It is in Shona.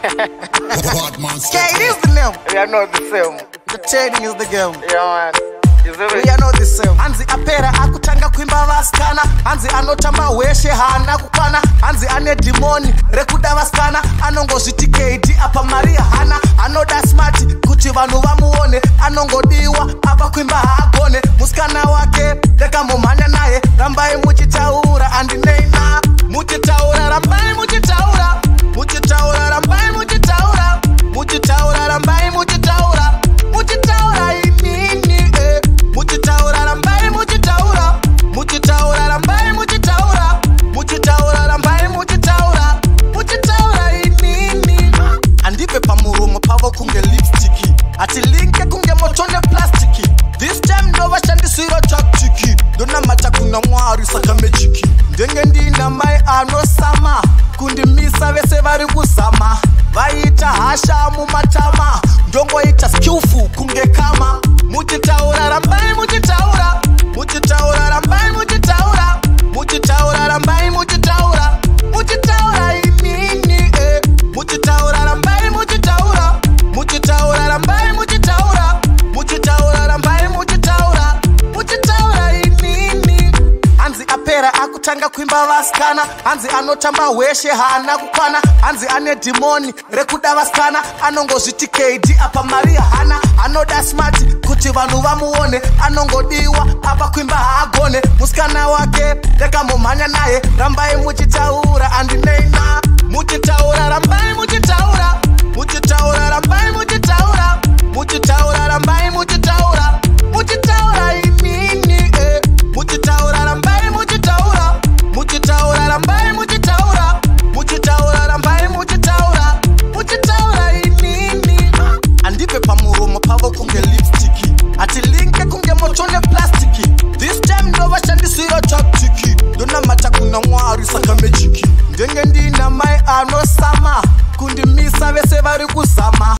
KD is the name. We are not the same. The trading is the game. Yeah, man. You see We me? are not the same. Hanzi apera akutanga kuimba vasikana, hanzi anotamba hweshe haana kukwana, hanzi ane dhimoni rekuda vasikana, anongozviti KD apa mari hana, anoda smart kuti vanhu vamuone, anongodiwa apa kuimba haagone, musikana wake ndakamumhanya naye, rambai muchitaura andineina, muchitaura rambai muchitaura, muchitaura rambai muchitaura, muchitaura rambai muchitaura, muchitaura inini eh. Muchitaura rambai muchitaura, muchitaura rambai muchitaura, muchitaura rambai muchitaura, muchitaura inini. Handipe pamuromo pavo kunge lipstick, hatilinke kunge moto neplastiki. This time ndovashandisira tactic, ndonamata kuna Mwari saka magic. Ndenge ndina mai anosama kundimisa, vese vari kuzama vaita hasha mumatama, ndongoita skillful kunge kama. Muchitaura rambai muchitaura, muchitaura rambai muchitaura, muchitaura rambai muchitaura, muchitaura inini eh. Muchitaura rambai muchitaura, muchitaura rambai muchitaura, muchitaura rambai muchitaura, muchitaura inini. Hanzi apera akutanga kuimba vasikana, hanzi anotamba hweshe haana kukwana, hanzi ane dhimoni rekuda vasikana, anongozviti KD apa mari hana, anoda smart kuti vanhu vamuone, anongodiwa apa kuimba haagone, musikana wake ndakamumhanya naye, rambai muchitaura andineina, muchitaura rambai muchitaura, muchitaura rambai muchitaura, muchitaura rambai muchitaura, muchitaura inini eh. Muchitaura rambai muchitaura, muchitaura rambai muchitaura, muchitaura rambai muchitaura, muchitaura inini. Handipe pamuromo pavo kunge lipstick, hatilinke kunge moto neplastiki. This time ndovashandisira tactic, ndonamata kuna Mwari saka magic. Ndenge